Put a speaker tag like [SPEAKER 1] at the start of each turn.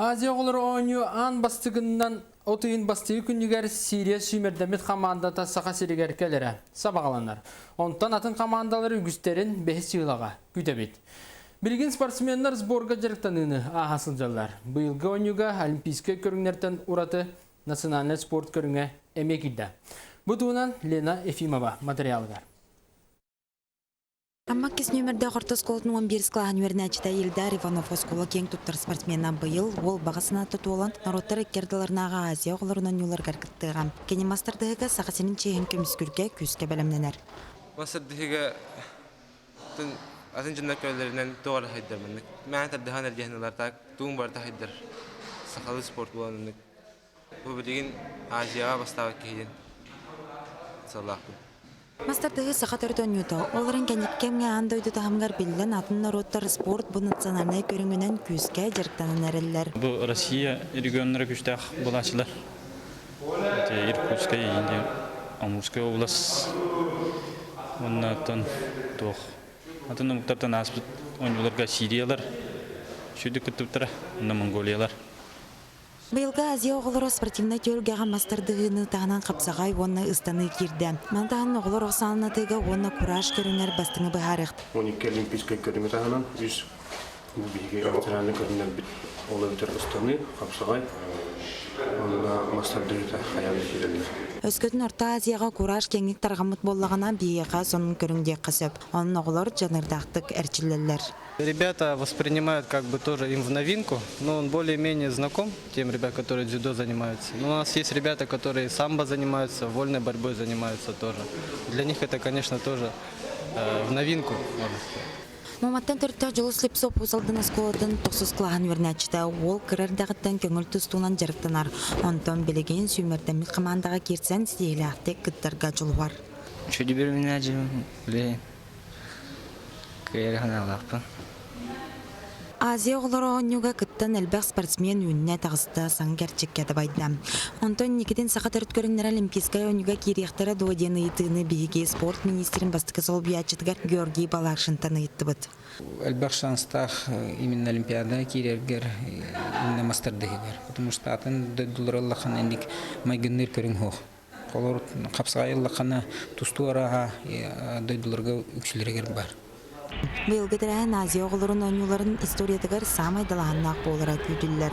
[SPEAKER 1] Азия оҕолоро оонньуу аан бастыгынан от ыйын бастакы күнүгэр Сирия сүүмэрдэммит хамаандата Саха сиригэр кэлэрэ сабаҕаланар. Онтон атын хамаандалар үгүстэрин бэһис дьыалаҕа күүтэбит. Билигин спортсменнар сборга дьарыктаныыны ааһа сылдьаллар. Быйылгы оонньууга олимпийскай көрүҥнэртэн ураты национальнай спорт көрүҥэ эмиэ киирдэ. Бу туһунан Лена Ефимова материалыгар.
[SPEAKER 2] Амма иккис нүөмэрдээх орто оскуолатын 11 кылааһын үөрэнээччитэ Ильдар Иванов оскуола киэҥ туттар спортсмена быйыл уол баҕа санаата туолан норуоттар икки ардыларынааҕы Азия оҕолорун оонньууларыгар кыттыаҕа. Кини мас тардыһыыга Саха сирин чиэһин көмүскүүргэ күүскэ бэлэмнэнэр.
[SPEAKER 3] Мас тардыһыыга атын дьоннор көлөлөрүнэн туох эрэ хайдар маннык. Мээнэ тардыһан эрдиһэн ылар так туун барыта хайдар. Сахалыы спорт буолан оннук. Бу билигин Азияҕа бастаабыт киһи диэн сыаллаахпын.
[SPEAKER 2] Мас тардыһыы саха төрүт оонньуута. Ол эрэн кэнники кэмҥэ аан дойду таһымыгар биллэн атын норуоттар спорт бу национальнай көрүҥүнэн күүскэ дьарыктанан эрэллэр.
[SPEAKER 4] Бу Россия регионнара күүстээх буолааччылар. Иркутскай, Индия, Амурскай область уонна оттон туох атын омуктартан ааспыт оонньууларга Сириялар сүүрдүк кыттыбыттара уонна Монголиялар.
[SPEAKER 2] Быйылгы Азия оҕолоро спортивнай түһүлгэҕэ мас тардыһыыны таһынан хапсаҕай уонна ыстаныы киирдэ. Маны таһынан оҕолор ох сааланатыыга уонна кураж көрүҥэр бастыҥы быһаарыахтара.
[SPEAKER 5] 12 олимпийскай көрүҥү таһынан үс бу биһиги национальнай көрүҥнэрбит ол эбэтэр ыстаныы, хапсаҕай уонна мас тардыһыыта хайаан да киирэллэр.
[SPEAKER 2] Өскөтүн Орто Азияҕа кураж киэҥник тарҕаммыт буоллаҕына, биһиэхэ сонун көрүҥ диэххэ сөп. Онон оҕолор дьаныардаахтык эрчиллэллэр.
[SPEAKER 6] Ребята воспринимают как бы тоже им в новинку, но он более-менее знаком тем ребят, которые дзюдо занимаются. Но у нас есть ребята, которые самбо занимаются, вольной борьбой занимаются тоже. Для них это, конечно, тоже в новинку, можно сказать.
[SPEAKER 2] Маматтан төрүттээх Дьулус Слепцов Уус Алдан оскуолатын тохсус кылааһын үөрэнээччитэ уол кыра эрдэҕиттэн көҥүл тустуунан дьарыктанар. Онтон билигин сүүмэрдэммит хамаандаҕа киирсэн ситиһиилээхтик кыттарга дьулуһар.
[SPEAKER 7] Чүдүбүр менеджерим Кыайар санаалаахпын.
[SPEAKER 2] Азия оҕолоро оонньууга кыттан элбэх спортсмен үүннэ, таҕыста, саҥа кэрчиккэ табайда. Онтон инникитин саха төрүт көрүҥнэрэ Олимпийскай оонньууга киириэхтэрэ дуо диэн ыйытыыны биһиги спорт миниистирин бастакы солбуйааччытыгар Георгий Балашинтан ыйыттыбыт.
[SPEAKER 8] Элбэх шанстаах именно Олимпиадаҕа киирэргэр именно мастардыһыгар. Потому что атын дойдулар ыллаххына инник майгынныыр көрүҥ суох. Холобур, хапсаҕай ыллаххына тустуу арааһа дойдуларга үксүлэригэр баар.
[SPEAKER 2] Быйылгы тэрээһин Азия оҕолорун оонньууларын историятыгар саамай далааһыннаах буолара күүтүллэр.